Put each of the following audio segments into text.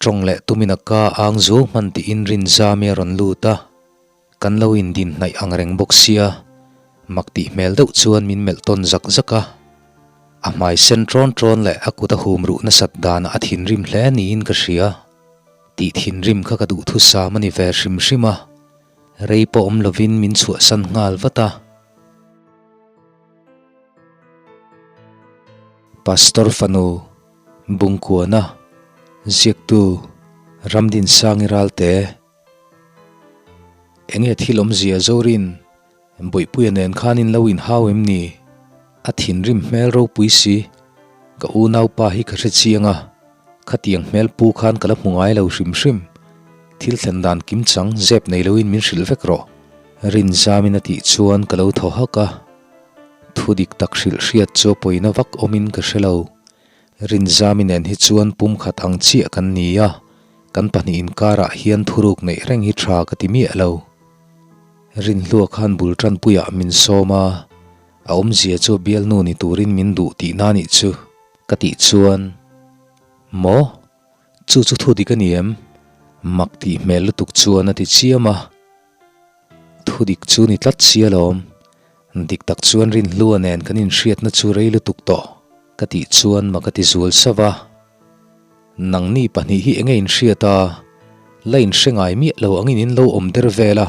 Tawng leh tumin a ka ang zuau hman tiin Rinzami a rawn lut a, kan lo indin hnaih ang reng bawk sia, mak tih hmel deuh chuan min melh tawn zak zak a. A hmai sen ṭawn ṭawn leh a kut a hum ruh nasat danah a thinrim hle niin ka hria. Tih thinrim kha ka duhthusam a ni ve hrim hrim a, rei pawh awm lovin min chhuahsan nghal vat a. Pastor fanu Bungkuana, Ziaktu, Ramdinsangi Ralte, Enge thil awmzia Zorin, Bawihpuia nen khan in lo inhau em ni? A thinrim hmel ropui si, ka unaupa hi ka hre chiang a, khatiang hmel pu khan ka la hmu ngai lo hrim hrim. Thil thlen dan kim chang zep nei loin min hrilh vek rawh. Rinzamin a tih chuan ka lo thaw hak a. Thu dik tak hrilh hriat chu a pawina vak awmin ka hre lo. Rinzami nen hi chuan pumkhat ang chiah kan ni a, kan pahnih inkarah hian thuruk neih reng hi tha ka ti miah lo. Rinhlua khan bul tanpuiah min sawm a, a awmzia chu bialnu ni turin min duh tihna nih chu ka tih chuan, Maw? Chu chu thu dik a ni em? Mak tih hmel lutuk chuan a ti chiam a. Thu dik chu ni tlat si alawm. Dik tak chuan Rinhlua nen kan inhriatna chu rei lutuk tawh ka tih chuan mak a ti zual sauh a. Nangni pahnih hi enge inhriat a, la inhre ngai miah lo angin in lo awm der vel a,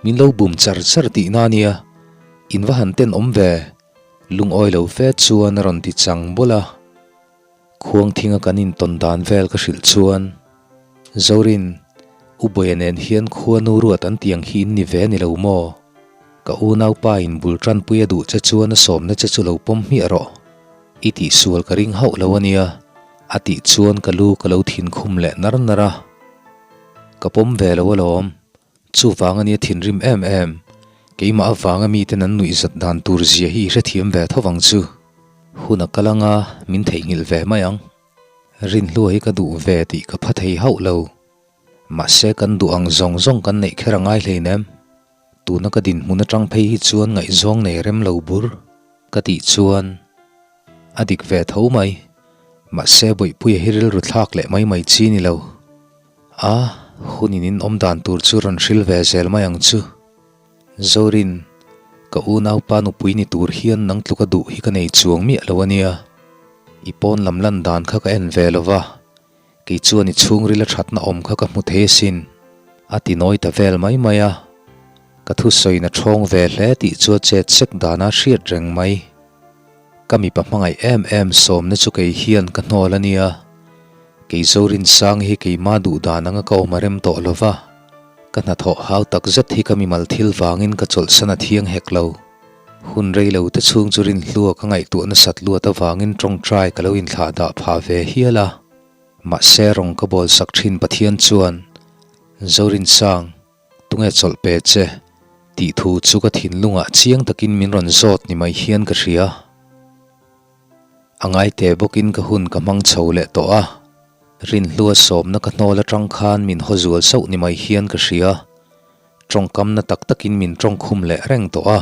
min lo bum char char tihna a nia, in va han ten awm ve, lungawi lo fe chuan a rawn ti chang bawlh a. Khuang thinga kan intawn dan vel ka hrilh chuan, Zorin, U Bawia nen hian khuanu ruat an tiang hi in ni ve ni lo maw? Ka unaupa in bul tanpui a duh che chuan a sawmna che chu lo pawm hmiah rawh. I tihsual ka ring hauh lo a nia, a tih chuan ka lu ka lo thin khum leh nar nar a. Ka pawm ve lo alawm, chuvang a nia thinrim em em, keimah avanga miten an nuihzat dan tur zia hi i hrethiam ve tho vang chu. Hun a kal anga min theihnghilh ve mai ang. Rinhlua hi ka duh ve tih ka pha thei hauh lo. Mahse kan duh ang zawng zawng kan neih kher a ngai hleinem. Tuna ka dinhmun atang phei hi chuan ngaihzawng nei rem lo bur ka tih chuan a dik ve tho mai. Mahse Bawihpuia hi rilru thlak leh mai mai chi ni lo. A, hunin in awm dan tur chu rawn hril ve zel mai ang chu. Zorin, ka unaupa nupui ni tur hian nang tluka duh hi ka nei chuang miah lo a nia. I pawn lam lan dan kha ka en ve lo va. Kei chuan i chhungril a thatna awm kha ka hmu thei asin, a ti nawi ta vel mai mai a. Ka thusawina thawng ve hle tih chu a chet sek dana hriat reng mai. Ka mipa hmangaih em em sawmna chu kei hian ka hnawl a nia. Kei Zorinsang hi keima duh dan anga ka awm a rem tawh lo va, ka hnathawh hau tak zet hi ka mimal thil vangin ka chawlhsan a thiang hek lo. Hun rei lo te chhung chu rinhlua ka ngaihtuah nasat luat avangin tawngtai ka lo inthlah dah phah ve hial a. Mahse rawng ka bawl sak thin Pathian chuan, Zorinsang, tunge chawlh pe che? tih thu chu ka thinlungah chiang takin min rawn zawt ni mai hian ka hria. A ngaite bawkin ka hun ka hmang chho leh tawh a, rinhlua sawmna ka hnawl atang khan min haw zual sauh ni mai hian ka hria. Tawngkamna tak takin min tawngkhum leh reng tawh a.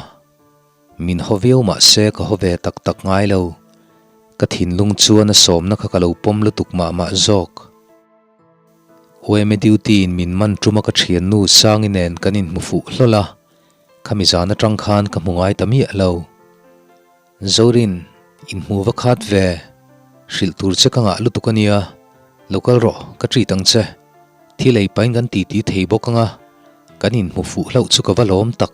Min haw viau mah se ka haw ve tak tak ngai lo. Ka thinlung chuan a sawmna kha ka lo pawm lutuk mah mah zawk. UMA duty in min man tum a ka thiannu Sangi nen kan inhmu fuh hlawl a, khami zan atang khan ka hmu ngai ta miah lo. Zorin, inhmu va khat ve. Hrilh tur che ka ngah lutuk a nia. Lo kal rawh, ka treat ang che. Thil ei pahin kan titi thei bawk ang a, kan inhmu fuh hlauh chu ka va lawm tak.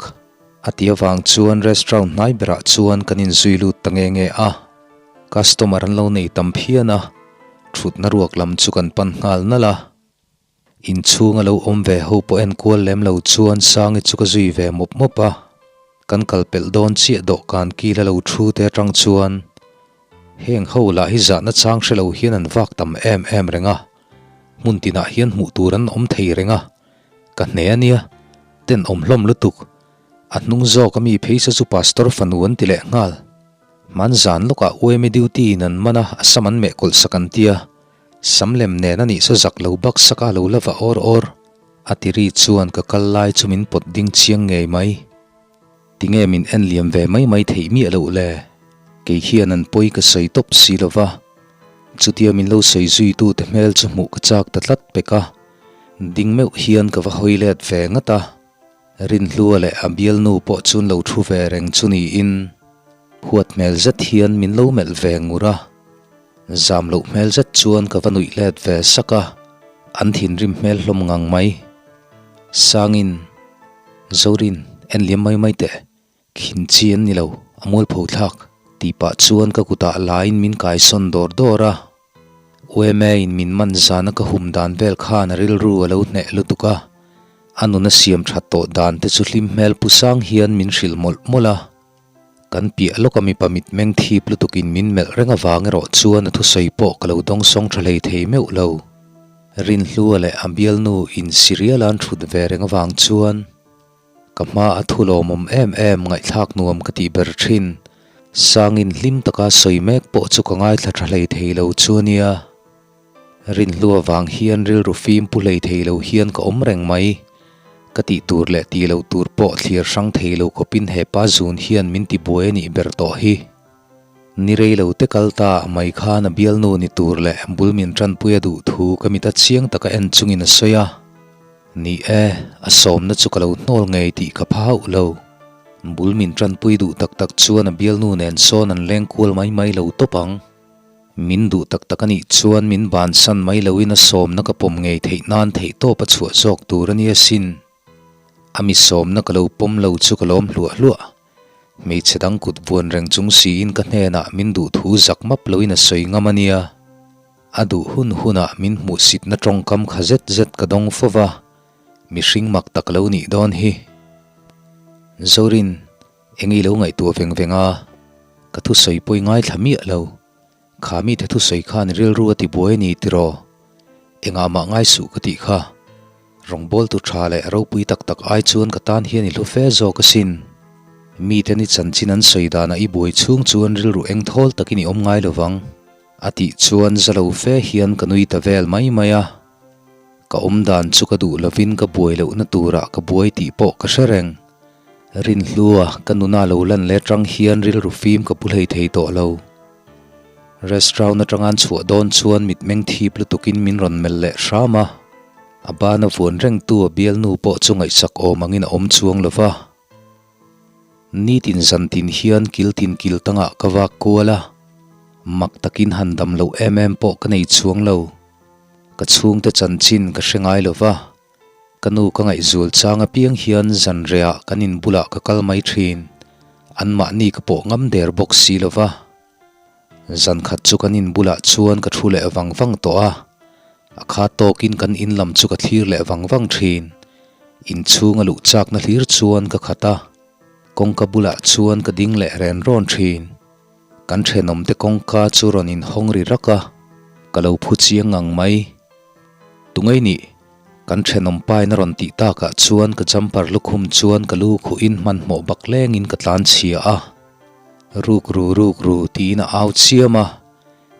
A ti avang chuan restaurant hnai berah chuan kan inzui lut ta nge nge a, customer an lo nei tam phian a, thutna ruak lam chu kan pan nghal nalh a. Inchhung a lo awm ve ho pawh enkual lem lo chuan Sangi chu ka zui ve mawp mawp a, kan kal pelh dawn chiah dawhkan kil a lo thu te atang chuan heng ho lah hi zahna chang hre lo hian an vak tam em em reng a. Hmun tinah hian hmuh tur an awm thei reng a, ka hne a nia, tenawm hlawm lutuk. A hnung zawk a mi phei sa chu Pastor fanu an ti leh nghal. Hmanzan lawkah UMA duty in an man a, a sam an meh kawlh sak an tia, sam lem nen a nih sa zak lo bak sak a lo la va awr awr. A ti ri chuan ka kal lai chu min pawt ding chiang ngei mai. Tinge min en liam ve mai mai theih miah loh le? Kei hian an pawi ka sawi tawp si lo va. Chutia min lo sawi zui tu te hmel chu hmuh ka chak ta tlat pek a, ding meuh hian ka va hawi let ve ngat a. Rinhlua leh a bialnu pawh chun lo thu ve reng chu niin huat hmel zet hian min lo melh ve ngur a. Zam loh hmel zet chuan ka va nuih let ve sak a, an thinrim hmel hlawm ngang mai. Sangin, Zorin, en liam mai mai teh, khin chi an ni lo, a mualpho thlak, tih pah chuan ka kutah laiin min kaisawn dawr dawr a. UMA in min man zana ka hum dan vel khan a rilru a lo hneh lutuk a, a nun a siam that tawh dan te chu hlim hmel pu sang hian min hrilh mawlh mawlh a. Kan piah lawka mipa mitmeng thip lutukin min melh reng avang erawh chuan a thusawi pawh ka lo dawngsawng tha hlei thei meuh lo. Rinhlua leh a bialnu in Siriala'n thut ve reng avang chuan ka hma a thu lawmawm em em ngaihthlak nuam ka tih ber thin. Sangin hlim taka sawi mek pawh chu ka ngaithla tha hlei thei lo chu a nia. Rinhlua vang hian rilru fim pu hlei thei lo hian ka awm reng mai. Ka tih tur leh tih loh tur pawh thlir hrang thei lo khawpin he pa zun hian min ti buai a nih ber tawh hi. Ni rei lo te kal ta mai khan a bialnu ni tur leh bul min tanpui a duh thu ka mit a chiang taka en chungin a sawi a. Ni e, a sawmna chu ka lo hnawl ngei tih ka pha hauh lo. Bul min tanpui duh tak tak chuan a bialnu nen sawn an leng kual mai mai lo tawp ang. Min duh tak tak a nih chuan min bansan mai loin a sawmna ka pawm ngei theih nan theihtawp a chhuah zawk tur a nia sin. A mi sawmna ka lo pawm lo chu ka lawm hluah hluah. Hmeichhe dang kut vuan reng chung siin ka hnenah min duh thu zak map loin a sawi ngam a nia. A duh hun hunah min hmuhsitna tawngkam kha zet zet ka dawng fo va, mihring mak tak lo nih dawn hi. Zorin. Eng i lo ngaihtuah veng veng a, ka thusawi pawh i ngaithla miah lo. Kha mite thusawi khan rilru a ti buai a ni tiraw? Engah mah ngai suh ka tih kha. Rawngbawltu tha leh ropui tak tak ai chuan ka tan hian i hlu fe zawk asin. Mite ni chanchin an sawi danah i buai chhung chuan rilru eng thawl takin i awm ngai lovang. A tih chuan za lo fe hian ka nui ta vel mai mai a. Ka awm dan chu ka duh lovin ka buai lohna turah ka buai tih pawh ka hre reng. Rinhlua, ka nuna lo lan leh atang hian rilru fim ka pu hlei thei tawh lo. Restaurant atanga an chhuah dawn chuan mitmeng thip lutukin min rawn melh leh hram a. A bana vuan rengtu a bialnu pawh chu ngaihsak awm angin a awm chuang lo va. Nitin zantin hian kiltin kil tangah ka vak kual a. Mak takin han dam loh em em pawh ka nei chuang lo. Ka chhungte chanchin ka hre ngai lo va. Ka nu ka ngaihzul chang apiang hian zanrehah kan in bulah ka kal mai thin. Anmahni ka pawh ngam der bawk si lo va. Zan khat chu kan in bulah chuan ka thu leh vang vang tawh a. A kha tawkin kan in lam chu ka thlir leh vang vang thin. Inchhung a luh chakna hlir chuan ka khat a. Kawngka bulah chuan ka ding leh ren rawn thin. Kan thenawmte kawngka chu rawn inhawng ri rak a, ka lo phu chiang ngang mai. Tungei nih, kan thenawm pain a rawn tih takah chuan ka jumper lukhum chuan ka lu khuhin hmanhmawh bak lengin ka tlan chhia a. Ruk ru ruk ru tiin a au chiam a,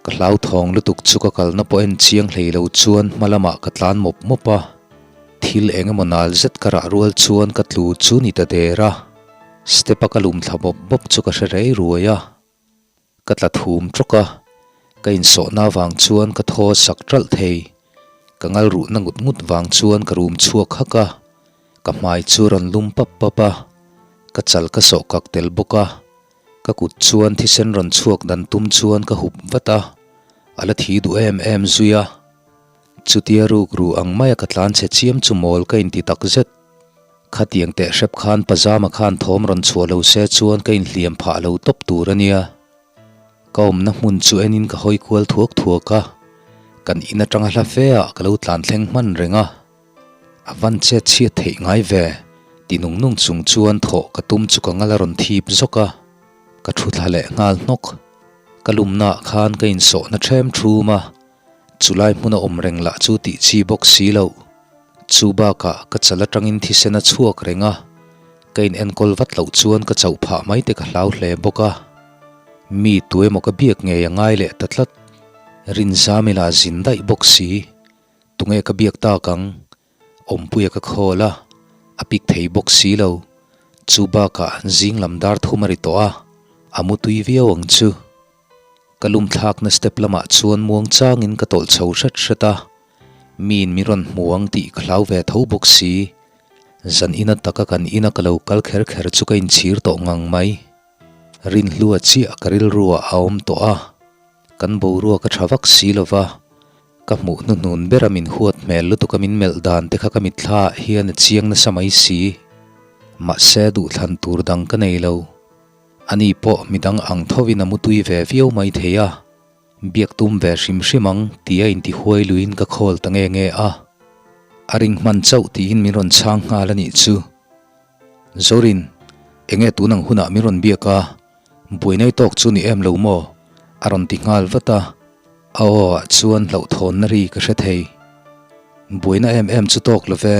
ka hlauthawng lutuk chu ka kalna pawh en chiang hlei lo chuan hma lamah ka tlan mawp mawp a. Thil eng emaw nal zet ka rah rual chuan ka tlu chu ni ta der a. Step a ka lum thla bawp bawp chu ka hre rei ruai a, ka tla thum tawk a, ka insawhna avang chuan ka thaw sak ṭalh thei. Ka ngal ruhna ngut ngut vang chuan ka rum chhuak hak a, ka hmai chu rawn lum pap pap a, ka chal ka sawh kak tel bawk a, ka kut chuan thisen rawn chhuak dan tum chuan ka hup vat a, a la thi duh em em zui a. Chutia ruk ru ang maia ka tlan chhe chiam chu mawl ka inti tak zet. Khatiang teh hrep khan pajama khan thawm rawn chhuah lo se chuan ka inhliam phah lo tawp tur a nia. Ka awmna hmun chu enin ka hawi kual thuak thuak a, kan in atanga hla fe ah ka lo tlan thleng hman reng a. A van chet chhiat theih ngai ve, ti nung nung chung chuan thawh ka tum chu ka ngal a rawn thip zawk a, ka thu thla leh nghal hnawk. Ka lumna ah khan ka insawhna ṭhem ṭhum a, Chulai hmuna awm reng lah chu tih chi bawk si loh. Chu bakah ka chal atangin thisen a chhuak reng a, ka in enkawl vat loh chuan ka chauh phah mai te ka hlau hle bawk a. Mi tuemaw ka biak ngei a ngai leh ta tlat. Rinzamila zin daih bawk si. Tunge ka biak tak ang? Awmpuia ka khawl a, a pik thei bawk si lo. Chu bakah zing lam dar thum a ri tawh a, a mutui viau ang chu. Ka lum thlakna step lamah chuan muang changin ka tawlh chho hret hret a, miin min rawn hmu ang tih ka hlau ve tho bawk si. Zan ina taka kan ina ka lo kal kher kher chu ka inchhir tawh ngang mai. Rinhlua chiah ka rilruah a awm tawh a, kan boruak a tha vak si lo va, ka hmuh hnuhnun bera min huat hmel lutuk a min melh dan te kha ka mitthla ah hian a chiang nasa mai si. Mahse duhthlan tur dang ka nei lo. Ani pawh midang ang thovin a mutui ve viau mai thei a, biak tum ve hrim hrim ang tia intihuai luiin ka call ta nge nge a. A ring hman chauh tiin min rawn chhang nghal a nih chu. Zorin, enge tun ang hunah min rawn biak a, buainai tawk chu ni em lo maw? A rawn ti nghal vat a, a aw ah chuan hlauhthawnna ri ka hre thei. Buaina em em chu tawk lo ve,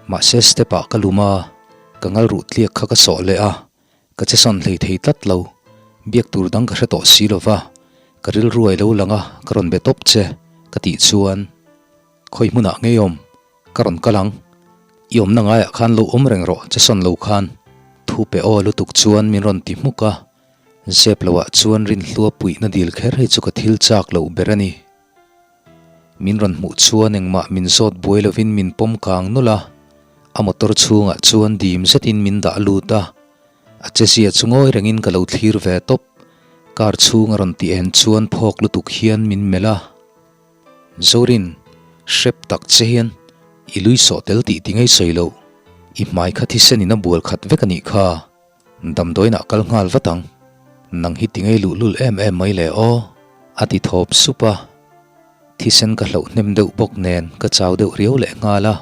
mahse step ah ka lum a, ka ngal ruh tliak kha ka sawh leh a, ka che sawn hlei thei tlat lo, biak tur dang ka hre tawh si lo va, ka rilru ai lo lang a, ka rawn be tawp che, ka tih chuan khawi hmunah ngei awm? Ka rawn kal ang. I awmna ngaiah khan lo awm reng rawh, che sawn lo khan. Thu pe aw lutuk chuan min rawn ti hmuk a. Zep loah chuan rinhlua puihna dil kher hi chu ka thil chak loh ber a ni. Min rawn hmuh chuan engmah min zawt buai lovin min pawm kang nawlh a. A motor chhungah chuan dim zetin min dah lut a. A che zia chu ngawi rengin ka lo thlir ve tawp. Car chhung a rawn ti en chuan phawk lutuk hian min melh a. Zorin, hrep tak che hian i lui sawh tel tih ti ngei sawi loh, i hmai kha thisen in a bual khat vek a nih kha, damdawiin ah kal nghal vat ang, nang hi ti ngei luhlul em em mai le aw, a ti thawp sup a. Thisen ka hlauh hnem deuh bawk nen ka chau deuh riau leh nghal a,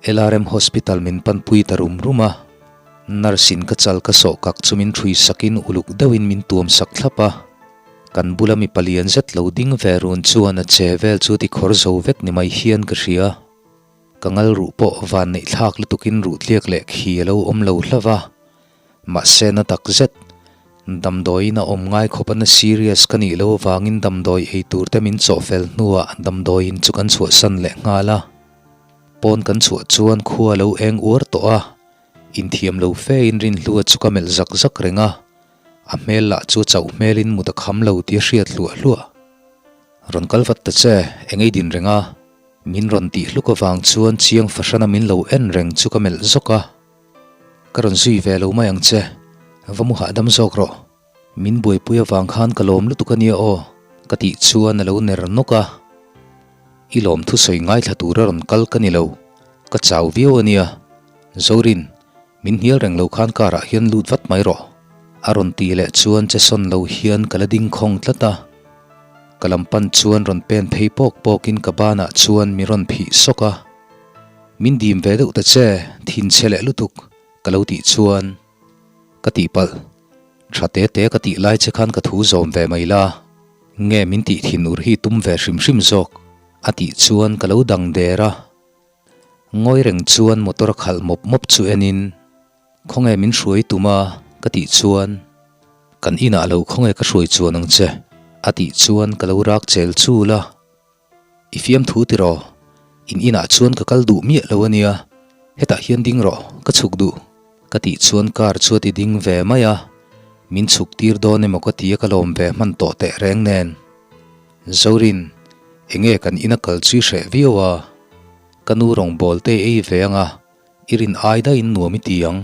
LRM Hospital min panpui ta rum rum a, nurse in ka chal ka sawh kak chu min ṭhui sakin uluk deuhin min tuam sak thlap a. Kan bula mipa lian zet lo ding ve run chuan a che vel chu ti khawr zo vek ni mai hian ka hria. Ka ngal ruh pawh van neih thlak lutukin ruh tliak leh khi a lo awm lo hlauh va. Mahse na tak zet, damdawiin a awm ngai khawp a na serious ka nih loh avangin damdawi ei tur te min chawh fel hnuah damdawiin chu kan chhuahsan leh nghal a. Pawn kan chhuah chuan khua a lo eng uar tawh a, inthiam lo fe in Rinhlua chu ka melh zak zak reng a. A hmel lah chu chauh hmelin mut a kham lo tih a hriat hluah hluah. Rawn kal vat ta che, eng ei din reng a? Min rawn tih hluk avang chuan chiang fahrana min lo en reng chu ka melh zawk a. Ka rawn zui ve lo mai ang che, va mu hahdam zawk rawh. Min buaipui avang khan ka lawm lutuk a nia aw, ka tih chuan a lo ner nawk a. I lawm thusawi ngaithla tura rawn kal ka ni lo, ka chau viau a nia. Zorin, Min hnial reng lo khan car ah hian lut vat mai rawh. A rawn tih leh chuan che sawn lo hian ka la ding khawng tlat a. Ka lam pan chuan rawn pen phei pawk pawk in ka ban ah chuan mi rawn phih sawk a. Min dim ve deuh ta che, thin chhe leh lutuk, ka lo tih chuan ka tihpalh. Tha te te ka tih lai che khan ka thu zawm ve mai la. Nge min tih thin ur hi tum ve hrim hrim zawk, a tih chuan ka lo dang der a. Ngawi reng chuan motor a khalh mawp mawp chu enin, Khawnge min hruai tum a? ka tih chuan, Kan inah lo khawnge ka hruai chuan ang che? a tih chuan ka lo rak chel chul a. I fiamthu tiraw? In inah chuan ka kal duh miah lo a nia, hetah hian ding rawh, ka chhuk duh, ka tih chuan car chu a ti ding ve mai a, min chhuk tir dawn emaw ka ti a ka lawm ve hman tawh teh reng nen. Zorin, enge kan ina kal chu i hreh viau a? Ka nu rawngbawl te ei ve anga i rin ai daihin nuam i ti ang.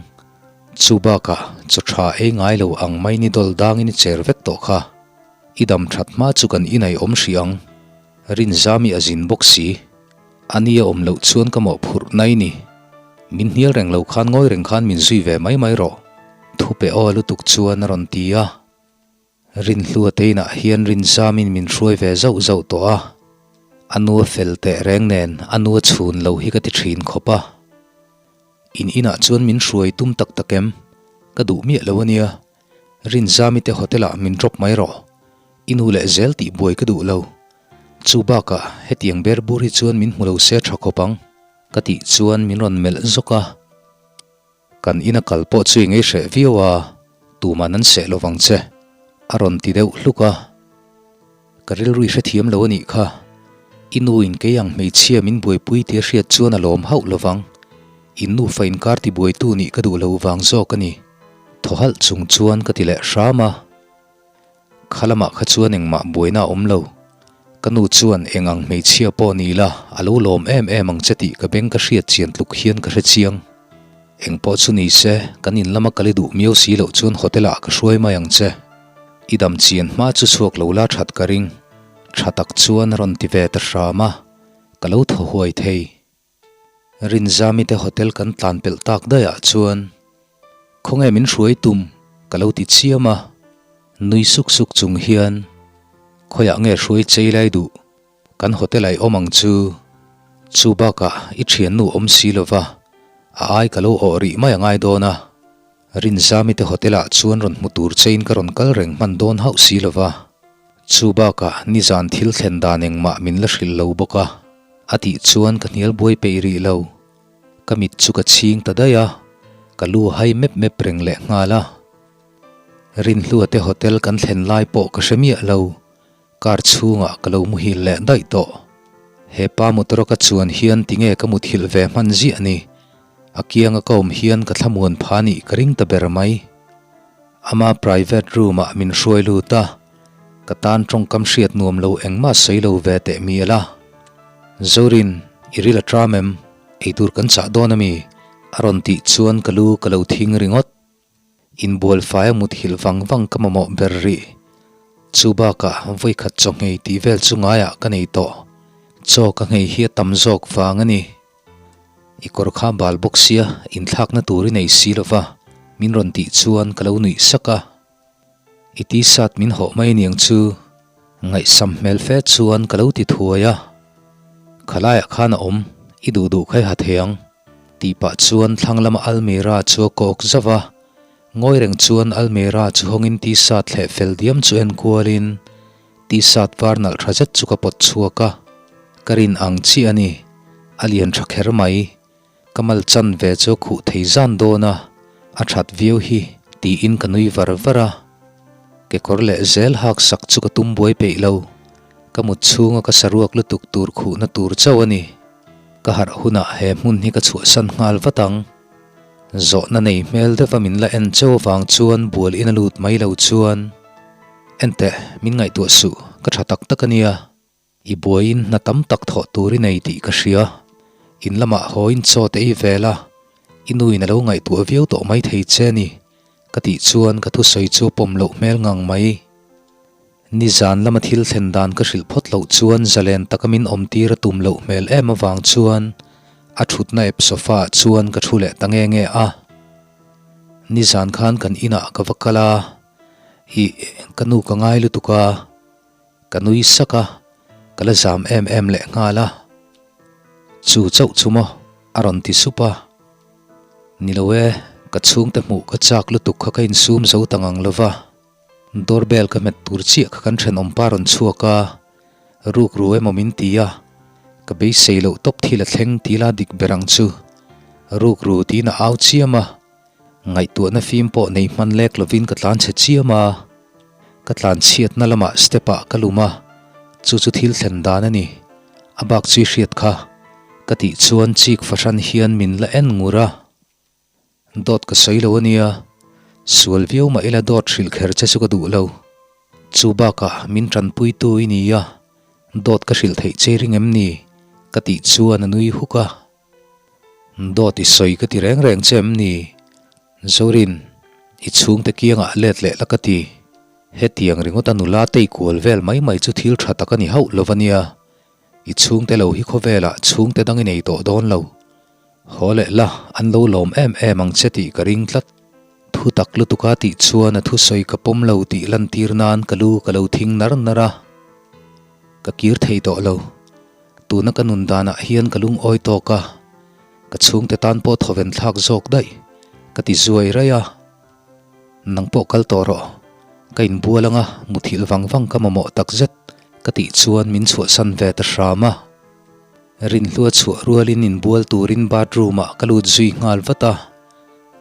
Chu bakah chaw tha ei ngai lo ang mai ni dawl dangin i cher vek tawh kha. I dam that hma chu kan inai awm hrih ang. Rin zami a zin bawk si. A ni a awm loh chuan ka mawhphurh nai ni. Min hnial reng lo khan ngawi reng khan min zui ve mai mai rawh. Thupe aw lutuk chuan a rawn ti a. Rinhlua te inah hian Rinzamin min hruai ve zauh zauh tawh a, a nu a fel teh reng nen a nu a chhun lo hi ka ti thin khawp a. In inah chuan min hruai tum tak tak em? Ka duh miah lo a nia. Rinzami te hotel ah min drop mai rawh. I nu leh zel tih buai ka duh lo. Chu bakah hetiang ber bur hi chuan min hmu lo se tha khawp ang ka tih chuan min rawn melh zawk a. Kan ina kal pawh chu i ngei hreh viau a, tuman an seh lovang che, a rawn ti deuh hluk a. Ka rilru i hrethiam lo a nih kha, i nu in kei ang hmeichhia min buaipui tia hriat chuan a lawm hauh lovang, in nufa inkar tibuaitu nih ka duh lo vang zawk a ni, thaw halh chung chuan ka ti leh hram a. Kha lamah kha chuan engmah buaina a awm lo. Ka nu chuan eng ang hmeichhia pawh ni la, a lo lawm em em ang che tih ka beng ka hriat chian tluk hian ka hre chiang. Eng pawh chu ni se, kan in lama kal i duh miau si loh chuan hotel ah ka hruai mai ang che. I dam chian hma chu chhuak lo la that ka ring. Tha tak chuan a rawn ti ve ta hram a, ka lo thaw huai thei. Rinzami te hotel kan tlan pelh tak daih ah chuan khawnge min hruai tum ka lo ti chiam a, nui suk suk chung hian khawiah nge hruai chei lai duh kan hotel ah i awm ang chu, chu bakah i thiannu awm si lova a ai ka lo awh rih mai a ngai dawn a, Rinzami te hotel ah chuan rawn hmu tur chein ka rawn kal reng hman dawn hauh si lova, chu bakah nizan thil thlen dan engmah min la hrilh lo bawk a, a tih chuan ka hnial buai peih rih lo. Ka mit chu ka chhing ta daih a, ka lu hai mep mep reng leh nghal a. Rinhlua te hotel kan thlen lai pawh ka hre miah lo, Car chhungah ka lo muhil leh daih tawh. He pa motor a ka chuan hian tinge ka muthilh ve hman ziah ni? A kianga ka awm hian ka thlamuan pha nih ka ring ta ber mai. Ama private room ah min hruai lut a, ka tan tawngkam hriat nuam lo engmah sawi lo ve teh mial a. Zorin, i ril a tram em? Eitur kan chah dawn ami? A rawn tih chuan ka lu ka lo thing ringawt. Inbual fai a muthilh vang vang ka mamawh ber rih. Chu bakah vawikhat chaw nghei tih vel chu ngaiah ka nei tawh. Chaw ka nghei hi a tam zawk vang a ni. I kawr kha bal bawk sia inthlakna tur i nei si lova min rawn tih chuan ka lo nuih sak a. I t-shirt min hawh mai aniang chu ngaihsam hmel fe chuan ka lo ti thuai a. Khalaiah khan a awm, i duh duh kha i ha thei ang. Tih pah chuan thlang lama almirah chu a kawk zauh a, ngawi reng chuan almirah chu hawngin t-shirt thleh fel diam chu en kualin t-shirt var nalh tha zet chu ka pawt chhuak a, ka rin ang chiah a ni, a lian tha kher mai, ka mal chan ve chu a khuh thei zan dawn a, a that viau hi tiin ka nui var var a, kekawr leh zel hak sak chu ka tum buai peih lo, ka mut chhunga ka saruak lutuk tur khuhna tur chauh a ni. Ka harh hunah he hmun hi ka chhuahsan nghal vat ang. Zawhna nei hmel deuha min la en cheu avang chuan bual in a lut mai lo chuan, Enteh, min ngaihtuah suh, ka tha tak tak a nia. I buaiin hna tam tak thawh tur i nei tih ka hria. In lamah hawiin chaw te ei vel a, i nuin a lo ngaihtuah viau tawh mai thei che a ni, ka tih chuan ka thusawi chu a pawm loh hmel ngang mai. Nizan lama thil thlen dan ka hrilh phawt loh chuan zalen taka min awmtir a tum loh hmel em avang chuan a thutna ep sofa ah chuan ka thu leh ta nge nge a. Nizan khan kan inah ka va kal a, ih ka nu ka ngai lutuk a, ka nui sak a, ka la zam em em leh nghal a. Chu chauh chu maw a rawn ti sup a. Ni lo e, ka chhungte hmuh ka chak lutuk kha ka insum zo ta ngang lova. Doorbell ka hmet tur chiah kha kan thenawm pa rawn chhuak a, ruk ru emaw min ti a, ka beisei loh tawp thil a thleng ti la dik ber ang chu. Ruk ru tiin a au chiam a, ngaihtuahna fim pawh nei hman lek lovin ka tlan chhe chiam a, ka tlan chhiatna lamah step ah ka lum a, chu chu thil thlen dan a ni, a bak chu i hriat kha, ka tih chuan chik fahran hian min la en ngur a. Dawt ka sawi lo a nia, sual viau mah ila dawt hrilh kher che chu ka duh lo. Chu bakah min tanpuitu i ni a, dawt ka hrilh theih che ring em ni? Ka tih chuan a nui huk a. Dawt i sawi ka ti reng reng che em ni? Zorin, i chhungte kiangah let leh la ka ti. Hetiang ringawta nula tei kual vel mai mai chu thil tha tak a ni hauh lo a nia. I chhungte lo hi khawvelah chhungte dang i nei tawh dawn lo. Haw leh la, an lo lawm em em ang che tih ka ring tlat. Thu tak lutuka tih chuan a thusawi ka pawm lo tih lantir nan ka lu ka lo thing nar nar a. Ka kir thei tawh lo. Tuna ka nun danah hian ka lungawi tawk a, ka chhungte tan pawh thawven thlak zawk daih ka ti zuai raih a. Nang pawh kal tawh rawh. Ka inbual anga muthilh vang vang ka mamawh takzet ka tih chuan min chhuahsan ve ta hram a. Rinhlua chhuah rualin inbual turin bathroom ah ka lut zui nghal vat a,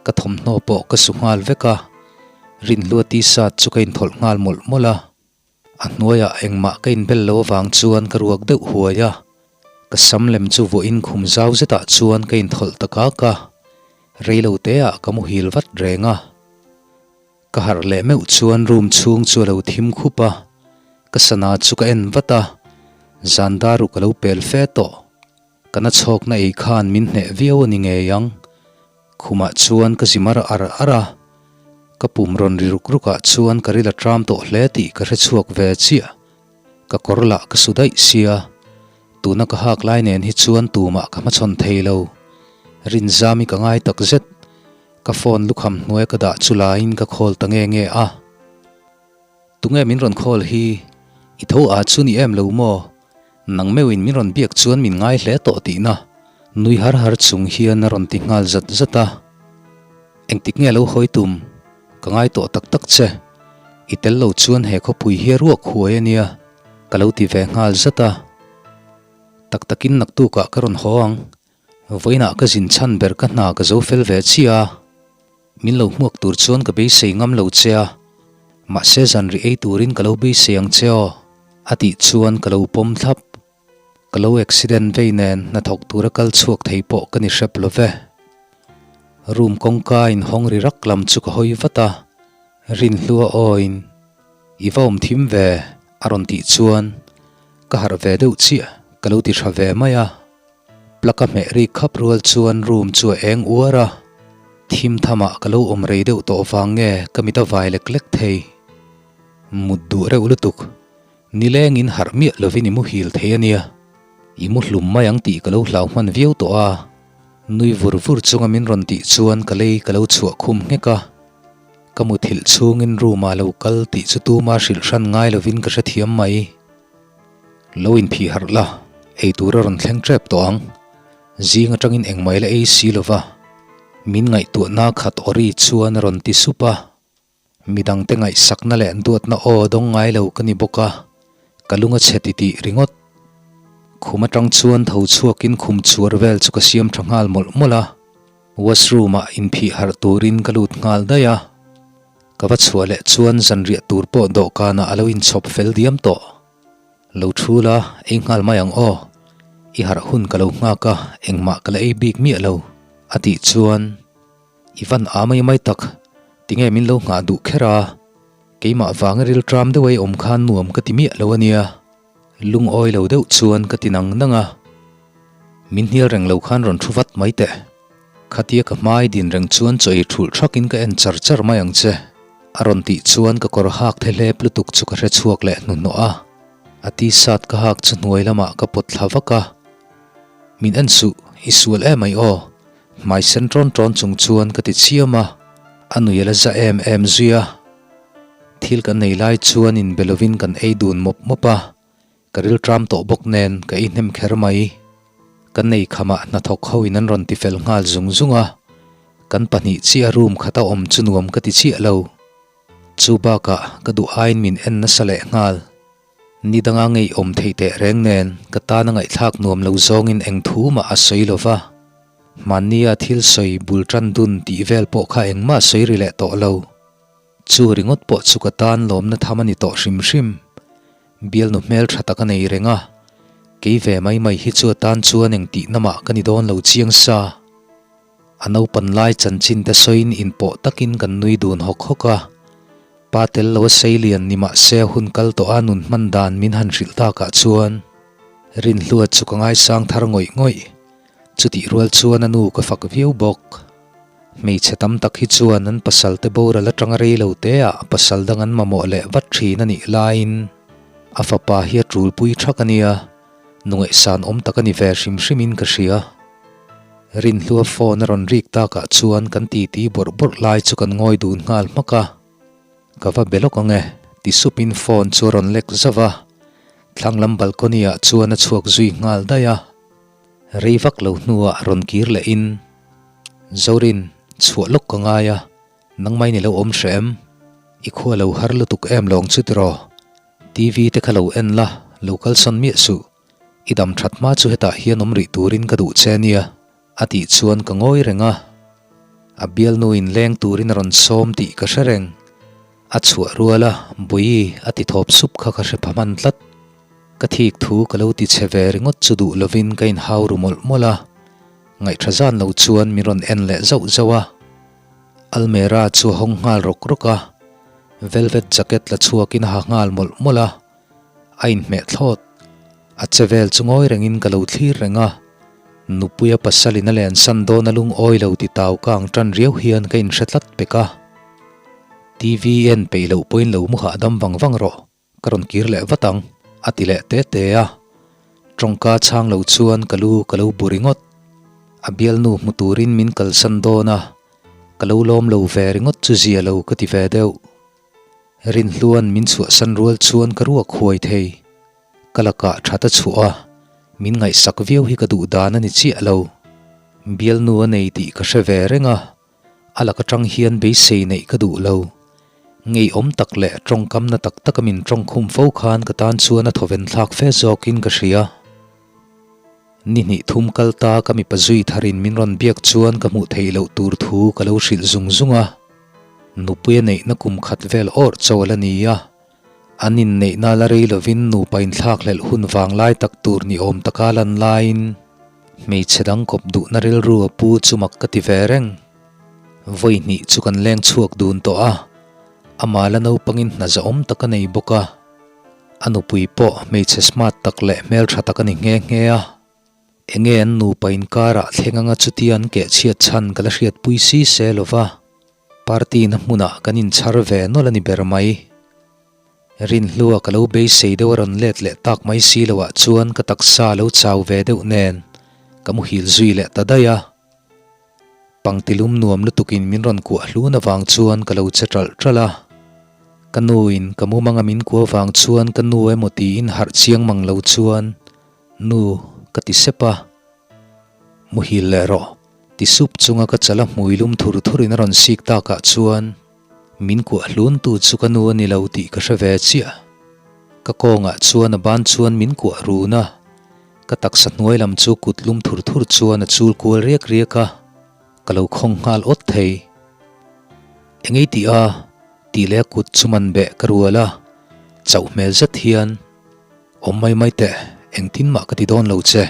ka thawmhnaw pawh ka su nghal vek a, Rinhlua t-shirt chu ka inthawlh nghal mawlh mawlh a, a hnuaiah engmah ka inbel lo avang chuan ka ruak deuh huai a, ka sam lem chu vuahin khum zau zetah chuan ka inthawlh ta kak a, reilo teah ka muhil vat reng a. Ka harh leh meuh chuan room chhung chu a lo thim khup a, ka sana chu ka en vat a, zan daru ka lo pel fe tawh. Ka na chhawkna ei khan min hneh viau a ni ngei ang. Khumah chuan ka zi mar ar ar a, ka pum rawn ri ruk ruk ah chuan ka ril a tram tawh hle tih ka hre chhuak ve chiah. Ka kawr lah ka su daih sia, tuna ka hak lai nen hi chuan tumah ka hmachhawn thei lo. Rinzami ka ngai tak zet. Ka phone lukham hnuai ka dah chu laiin ka call ta nge nge a. Tunge min rawn call hi? I tho a chu ni em lo maw? Nang meuhin min rawn biak chuan min ngai hle tawh tihna nui har har chung hian a rawn ti nghal zat zat a. Engtik nge lo hawi tum? Ka ngai tawh tak tak che. I tel lo chuan he khawpui hi a ruak huai a nia ka lo ti ve nghal zat a. Tak takin naktukah ka rawn haw ang. Vawiinah ka zin chhan ber ka hna ka zo fel ve chiah a. Min lo hmuak tur chuan ka beisei ngam lo che a, mahse zanri ei turin ka lo beisei ang che aw, a tih chuan ka lo pawm thlap. Ka lo accident vei nen hnathawk tura kal chhuak thei pawh ka ni hrep lo ve. Room kawngka inhawng ri rak lam chu ka hawi vat a, Rinhlua awiin, I va awm thim ve, a rawn tih chuan ka harh ve deuh chiah ka lo ti tha ve mai a. Plug a hmeh rik khap rual chuan room chu a eng uar a, thim thamah ka lo awm rei deuh tawh vang nge ka mit a vai lek lek thei. Mut duh reuh lutuk, nilengin harh miah lovin i muhil thei a nia, i mu hlum mai ang tih ka lo hlau hman viau tawh a, nui vur vur chunga min rawn tih chuan ka lei ka lo chhuah khum nghek a, ka muthilh chhungin room ah lo kal tih chu tuma hrilh hran ngai lovin ka hrethiam mai. Lo inphih harh la, ei tur a rawn thleng tep tawh ang. Zing atangin engmah ila ei si lo va. Min ngaihtuahna khat awri chuan a rawn ti sup a. Midangte ngaihsakna leh duatna aw dawng ngai lo ka ni bawk a, ka lung a chhe titih ringawt. Khum atang chuan tho chhuakin khum chhuar vel chu ka siam tha nghal mawlh mawlh a. Washroom ah inphih harh turin ka lut nghal daih a. Ka va chhuah leh chuan zanriah tur pawh dawhkanah a lo inchhawp fel diam tawh. Lo thu la, ei nghal mai ang aw. I harh hun ka lo nghak a, engmah ka la ei bik miah lo, a tih chuan I van a mai mai tak, tinge min lo nghah duh kher a? Keimah vanga rilṭam deuh ei awm khan nuam ka ti miah lo a nia. Lungawi lo deuh chuan ka ti nang nang a. Min hnial reng lo khan rawn thu vat mai teh. Khatia ka hmai din reng chuan chaw ei thulh thakin ka en char char mai ang che. A rawn tih chuan ka kawr hak the hlep lutuk chu ka hre chhuak leh hnuhnawh a. A t-shirt ka hak chu hnuai lamah ka pawt thla vak a. Min en suh, i sual em ai aw. Hmai sen tawn tawn chung chuan ka ti chiam a. A nui a la za em em zui a. Thil kan nei lai chuan inbe lovin kan ei dun mawp mawp a. Ka rilṭam tawh bawk nen ka ei hnem kher mai. Kan nei khamah hnathawk ho in an rawn ti fel nghal zung zung a, kan pahnih chiah room khata awm chu nuam ka ti chiah lo. Chu bakah ka duh aiin min en nasa leh nghal. Ni danga ngeiawm thei teh reng nen ka tana ngaihthlak nuam lo zawngin eng thu mah a sawi lo va. Hmannia thil sawi bul tan dun tih vel pawh kha engmah sawi ri leh tawh lo. Chu ringawt pawh chu ka tan lawmna tham a ni tawh hrim hrim. Bialnu hmel tha tak a nei reng a, kei ve mai mai hi chu a tan chuan eng tihna mah ka ni dawn lo chiang sa. A naupan lai chanchin te sawiin inpawh takin kan nui dun hawk hawk a, pa tel lo a sei lian ni mah se hun kal tawh a nun hman dan min han hrilh takah chuan Rinhlua chu ka ngaisang thar ngawih ngawih. Chutih rual chuan a nu ka fak viau bawk. Hmeichhe tam tak hi chuan an pasal te boral atanga rei lo te ah pasal dang an mamawh leh vat thin a nih laiin a fapa hi a tulpui thak a nia, nungaihsan awm tak a ni ve hrim hrim in ka hria. Rinhlua phone a rawn rik takah chuan kan titi bawrh bawrh lai chu kan ngawi dun nghal hmak a. Ka va be lawk ang e, ti supin phone chu a rawn lek zauh a, thlang lam balcony ah chuan a chhuak zui nghal daih a. Rei vak lo hnuah rawn kir lehin, Zorin, chhuah lawk ka ngai a, nangmah in i lo awm hreh em? I khua lo har lutuk em lawng chu tiraw? TV te kha lo en la, lo kalsawn miah suh. I dam that hma chu hetah hian awm rih turin ka duh che nia, a tih chuan ka ngawi reng a. A bialnuin leng turin a rawn sawm tih ka hre reng. A chhuah rual a, Bawihi a ti thawp sup kha ka hre pha hman tlat. Ka thik thu ka lo ti che ve ringawt chu duh lovin ka inhau ru mawlh mawlh a, ngaihṭha zan lo chuan min rawn en leh zauh zauh a. Almera chu a hawng nghal rawk rawk a. Velvet jacket la chhuakin a ha nghal mawlh mawlh a, a inhmeh thlawt. A che vel chu ngawi rengin ka lo thlir reng a, nupuia pasalin a lensan dawn a lungawi lo ti tau ka ang tan riau hian ka inhre tlat pek a. TV en peih loh pawhin lo mu hahdam vang vang rawh, ka rawn kir leh vat ang, a ti leh te te a. Tawngka chhang lo chuan ka lu ka lo bu ringawt. A bialnu hmu turin min kalsan dawn a, ka lo lawm lo ve ringawt chu zia lo ka ti ve deuh. Rinhluan min chhuahsan rual chuan ka ruak huai thei. Ka lakah that a chhuah a, min ngaihsak viau hi ka duh dan a ni chiah lo. Bialnu a nei tih ka hre ve reng a, a lak atang hian beisei neih ka duh lo. Ngeiawm tak leh tawngkamna tak taka min tawngkhum fo khan ka tan chuan a thawven thlak fe zawkin ka hria. Ni hnih thum kal ta ka mipa zui tharin min rawn biak chuan ka hmuh theih loh tur thu ka lo hrilh zung zung a. Nupuia neihna kum khat vel awrh chaw a la ni a. An inneihna la rei lovin nupa inthlakhlelh hun vang lai tak tur ni awm taka lan laiin hmeichhe dang kawp duhna rilru a pu chu mak ka ti ve reng. Vawi hnih chu kan leng chhuak dun tawh a, amah la naupangin hna zahawm tak a nei bawk a. A nupui pawh hmeichhe smart tak leh hmeltha tak a ni nghe nghe a. Enge an nupa inkarah thleng anga chutia an keh chhiat chhan ka la hriatpui si se lova. Party na hmunah kan inchhar ve nawlh a ni ber mai. Rinhlua ka lo beisei deuh a rawn let leh tak mai si loah chuan ka taksa lo chau ve deuh nen ka muhil zui leh ta daih a. Pangtilum nuam lutukin min rawn kuah hlun avang chuan ka lo che ṭalh ṭalh a. Ka nuin ka mumanga min kuah vang chuan ka nu emaw tiin harh chiang mang lo chuan Nu ka ti sep a. Muhil leh rawh. Ti sup chunga ka chala hmui lum thur thurin a rawn sik takah chuan min kuah hluntu chu ka nu a ni lo tih ka hre ve chiah. Ka kawngah chuan a ban chuan min kuah run a, ka taksa hnuai lam chu kut lum thur thur chuan a chul kual riak riak a, ka lo khawng nghal awt thei. Engei tih a? tih leh a kut chu man beh ka rual a, chauh hmel zet hian. Awm mai mai teh, engtin mah ka ti dawn lo che,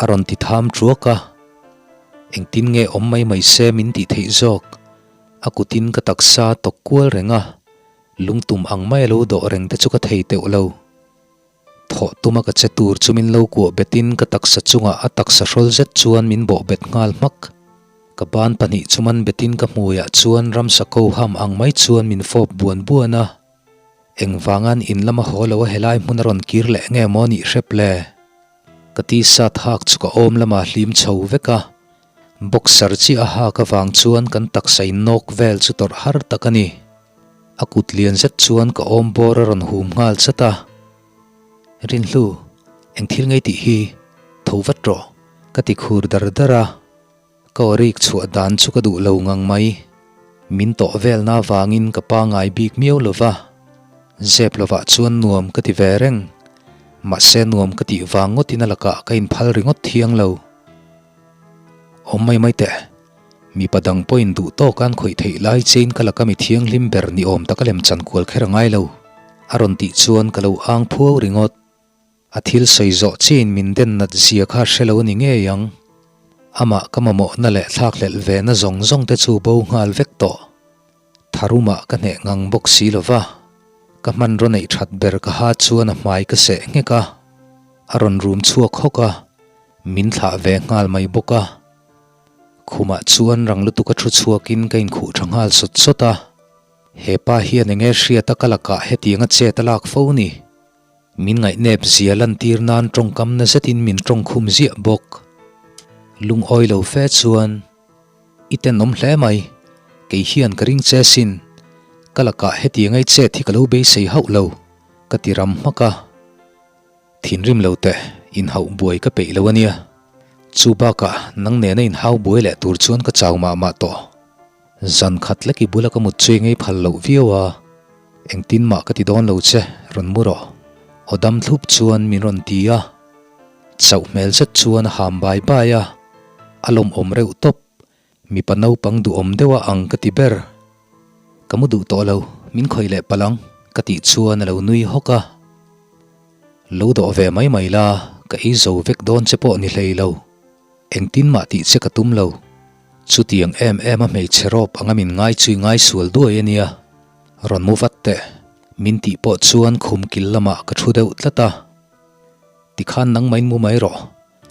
a rawn ti tham ṭuak a. Engtin nge awm mai mai se min tih theih zawk? A kutin ka taksa tawk kual reng a, lungtum ang mai a lo dawh reng te chu ka thei teuh lo. Thawh tuma ka che tur chu min lo kuah betin ka taksa chungah a taksa hrawl zet chuan min bawh bet nghal hmak. Ka ban pahnih chu man betin ka hmuiah chuan ramsa ko ham ang mai chuan min fawp buan buan a. Engvanga'n in lama haw lo a helai hmun a rawn kir leh nge maw nih hrep le? Ka t-shirt hak chu ka awm lamah hlim chho vek a, boxer chiah a hak avang chuan kan taksa in nawk vel chu tawrh har tak a ni. A kut lian zet chuan ka awm bawr a rawn hum nghal chat a. Rinhlu, eng thil ngei tih hi tho vat rawh, ka ti khur dar dar a. Ka aw rik chhuah dan chu ka duh lo ngang mai. Min tawh velna avangin ka pangai bik miau lo va, zep lovah chuan nuam ka ti ve reng. Mahse nuam ka tih vang ngawtin a lakah ka inphal ringawt thiang lo. Awm mai mai teh, mipa dang pawhin duh tawk an khawih theih lai chein ka laka mi thianghlim ber ni awm taka lem chan kual kher a ngai lo, a rawn tih chuan ka lo ang phuau ringawt. A thil sawi zawh chiin min den nat zia kha hre lo ni ngei ang. Amah ka mamawhna leh thlakhlelh ve na zawng zawng te chu bo nghal vek tawh. Tharumah ka hneh ngang bawk si lo va, ka hmanraw neih that ber ka ha chuan a hmai ka seh nghek a, a rawn rum chhuak hawk a, min thlah ve nghal mai bawk a. Khumah chuan rang lutuk a thu chhuakin ka inkhuh tha nghal sawt sawt a, he pa hian enge hriat a ka lakah hetiang a chet a lak fo ni. Min ngaihnep zia lantir nan tawngkam na zetin min tawngkhum ziah bawk. Lungawi lo fe chuan, I tenawm hle mai, kei hian ka ring che sin, ka lakah hetiang ei chet hi ka lo beisei hauh lo, ka ti ram hmak a. Thinrim lo teh, inhauh buai ka peih lo a nia. Chu bakah nang nena inhau buai leh tur chuan ka chau mah mah tawh. Zan khat lek i bula ka mut chu i ngei phal loh viau a, engtin mah ka ti dawn lo che, rawn mu rawh. Aw dam thlup chuan min rawn ti a, chauh hmel zet chuan a ham bai bai a, a lawmawm reuh tawp, mipa naupang duhawm deuh a ang ka ti ber. Ka mu duh tawh lo, min khawih leh palh ang, ka tih chuan a lo nui hawk a. Lo dawh ve mai mai la, ka ei zo vek dawn che pawh ni hlei lo. Engtin mah tih che ka tum lo. Chutiang em em a hmeichhe rawp anga min ngai chu i ngai sual duai a nia. Rawn mu vat teh, min tih pawh chuan khum kil lamah ka thu deuh tlat a. Tikhan nangmahin mu mai rawh,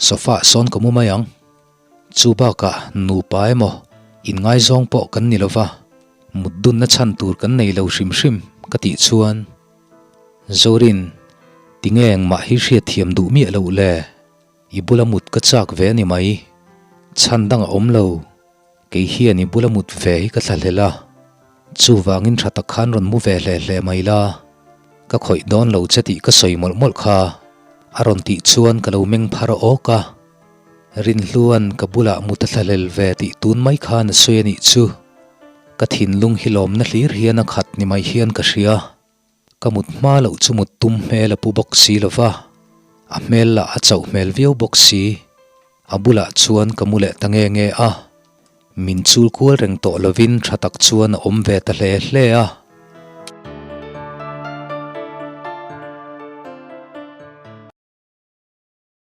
sofa ah sawn ka mu mai ang. Chu bakah nupa emaw inngaizawng pawh kan ni lova, mut dunna chhan tur kan nei lo hrim hrim ka tih chuan Zorin, tinge engmah hi hriatthiam duh miah loh le? I bula mut ka chak ve a ni mai. Chhan dang a awm lo. Kei hian i bula mut ve hi ka thlahlel a, chuvangin tha tak khan rawn mu ve hle hle mai la, ka khawih dawn lo che tih ka sawi mawlh mawlh kha, a rawn tih chuan ka lo meng phar awk a. Rinhluan ka bulah mut a thlahlel ve tih tun mai khan a sawi a nih chu. Ka thinlung hi lawmna hlir hian a khat ni mai hian ka hria. Ka mut hma loh chu mut tum hmel a pu bawk si lo va, a hmel lah a chauh hmel viau bawk si. A bulah chuan ka mu leh ta nge nge a, min chul kual reng tawh lovin tha tak chuan a awm ve ta hle hle a.